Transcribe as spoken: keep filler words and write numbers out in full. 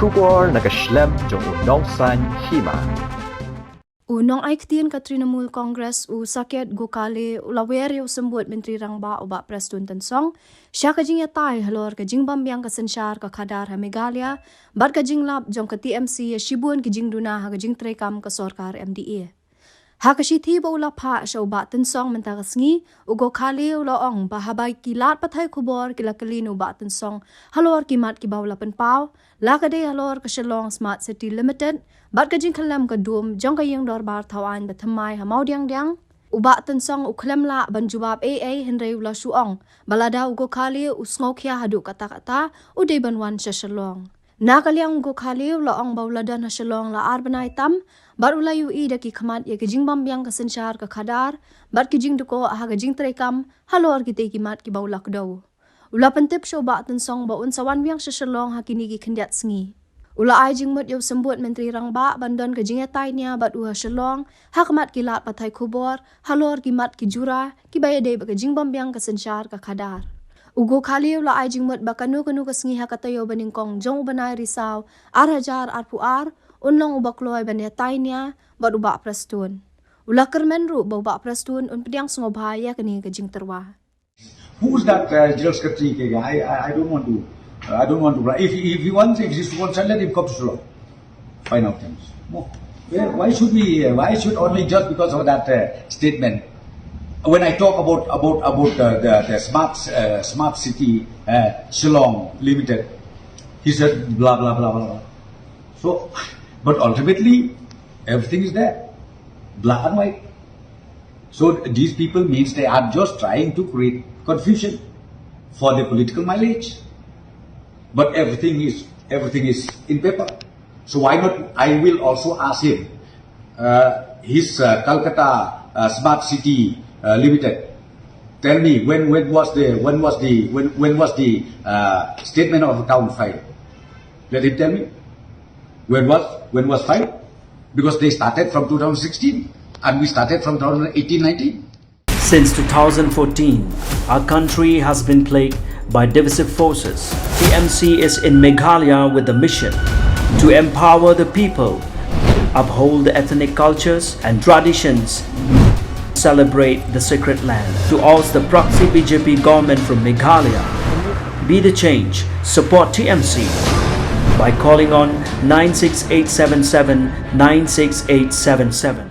Khubor na ka shlem jong u Nongsaiñ Hima. U nongai ktien ka Trinamool Congress u Saket Gokhale u la wer ïa u symbud Myntri Rangbah u Bah Prestone Tynsong sha ka jingïatai halor ka jingbymbiang ka synshar ka khadar ha Meghalaya bad ka jinglap jong ka T M C ïa shibun ki jingduna ha ka jingtreikam ka sorkar M D A. Ha ka shithi ba u la phah sha u Bah Tynsong mynta ka sngi, u Gokhale u la ong ba haba ki lad pathai khubor ki la kylli na u Bah Tynsong halor ki mat kiba u la pynpaw, la ka dei halor ka Shillong Smart City Limited bad ka jingkhyllem ka dum jong ka ïing dorbar thawaiñ ba thymmai ha Mawdiangdiang, u Bah Tynsong u khlem lah ban jubab ei ei, hynrei u la shu ong ba lada u Gokhale u sngewkhia haduh katta katta, u dei ban wan sha Shillong. Na ka liang u Gokhale u la ong ba u la don ha Shillong la ar bnai tam bad u la ïohi da ki khmat ïa ki jingbymbiang ka synshar ka khadar bad ki jingdukok ha ka jingtreikam halor kitei ki mat kiba u la kdew. U la pyntip sha u Bah Tynsong ba un sa wan biang sha Shillong ha kine ki khyndiat sngi. U la ai jingmut ïa u symbud Myntri Rangbah ban don ka jingïatai nia bad u ha Shillong ha khmat ki lad pathai khubor halor ki mat ki jura kiba ïadei bad ka jingbymbiang ka synshar ka khadar. U Gokhale u la ai jingmut ba kano kano ka sngi ha ka taïew ba nyngkong jong u bnai Risaw ar hajar arphew ar un long uba kloi ban ïatai nia bad u Bah Prestone. U la kyrmen ruh ba u Bah Prestone un pdiang sngewbha ïa kane ka jingtyrwa. Who's that uh, general secretary? I, I, I don't want to. Uh, I don't want to. If, if he wants, if he wants, let him come to Shillong. Find out things. No. Why should we? Why should only just because of that uh, statement? When I talk about about about uh, the, the smart uh, smart city uh, Shillong Limited, he said blah blah blah blah blah. So, but ultimately, everything is there, black and white. So these people means they are just trying to create confusion for the political mileage. But everything is everything is in paper. So why not? I will also ask him. Uh, his uh, Calcutta uh, Smart City uh, Limited. Tell me when when was the when was the when when was the uh, statement of account filed? Let him tell me. When was when was filed? Because they started from two thousand sixteen and we started from two thousand eighteen nineteen. Since two thousand fourteen, our country has been plagued by divisive forces. T M C is in Meghalaya with the mission to empower the people, uphold the ethnic cultures and traditions, celebrate the sacred land. To oust the proxy B J P government from Meghalaya, be the change, support T M C by calling on nine six eight seven seven nine six eight seven seven.